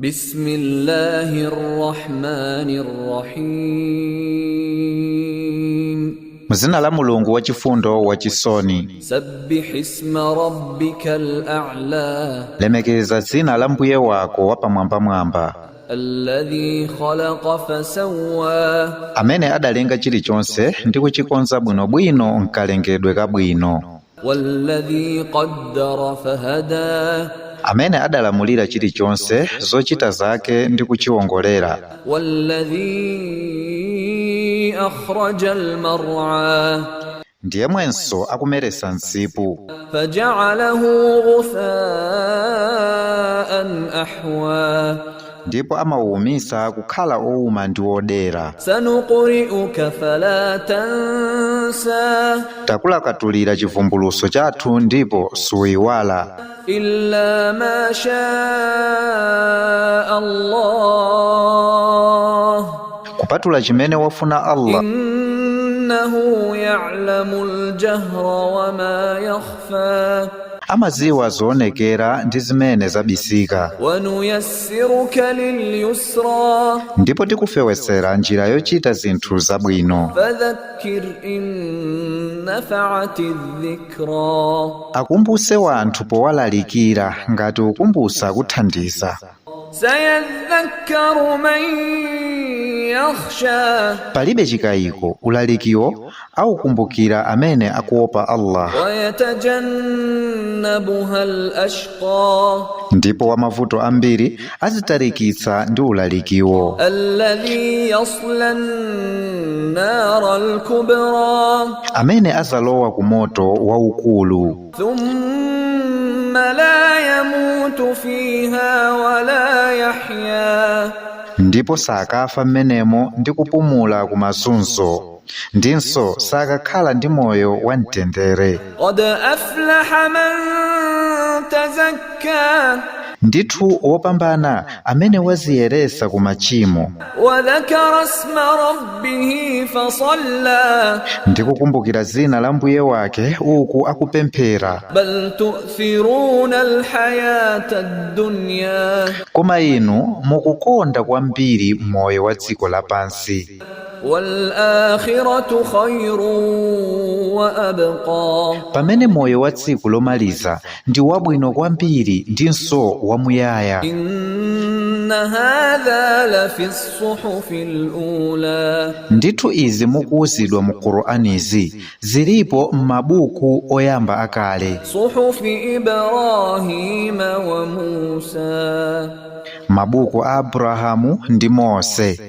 بسم الله الرحمن الرحيم. Muzina la Mulungu wachifundo wachisoni. سبح اسم ربك الأعلى. Lemekeza dzina la mbuye wako wapamwambamwamba. الذي خلق فسوى. Amene adalenga chilichonse ndi kuchikonza bwinobwino mkalengedwe kabwino. والذي قدر فهدى. Amene adalamulira chilichonse zochita zake ndi kuchiwongolera. والذي أخرج المرعى. Ndiyemwenso akumeresa msipu. فجعله غثاء أحوى. Ndipo amawumisa kukhala owuma ndi wodera. سنقرئك فلا تنسى. Takulakatulira chivumbuluso chathu ndipo suyiwala. إلا ما شاء الله. Kupatula chimene wafuna Allah. إنه يعلم الجهر وما يخفى. Amaziwa zoonekera ndi zimene zabisika. ونيسرك لليسرى. Ndipo tikufewesera njira yochita zinthu zabwino. فذكر إن نفعت الذكرى. Akumbuse wanthu powalalikira ngati ukumbusa kuthandiza. سيذكر من يخشى. Palibe chikayiko ulalikiwo aukumbukira amene akuopa Allah. ويتجنبها الأشقى. Ndipo wamavuto ambiri azitarikitsa ndi ulalikiwo. الذي يصلى النار الكبرى. Amene azalowa ku moto waukulu. ثم لا يموت فيها ولا يحيا. Ndipo sakafa m'menemo ndi kupumula ku mazunzo, ndinso sakakhala ndi moyo wamtendere. قد أفلح من تزكى. Ndithu wopambana amene waziyeresa ku machimo. وذكر اسم ربه فصلى. Ndi kukumbukira zina la mbuye wake uku akupemphera. بل تؤثرون الحياة الدنيا. Koma inu mukukonda kwambiri moyo wa dziko lapansi. والآخرة خير وأبقى. Pamene moyo wa tsiku lomaliza ndi wabwino kwambiri ndinso wamuyaya. إن هذا لفي الصحف الأولى. Ndithu izi mukuwuzidwa mu Qur'anizi zilipo m'mabuku oyamba akale. صحف إبراهيم وموسى. Mabuku a Abrahamu ndi Mose.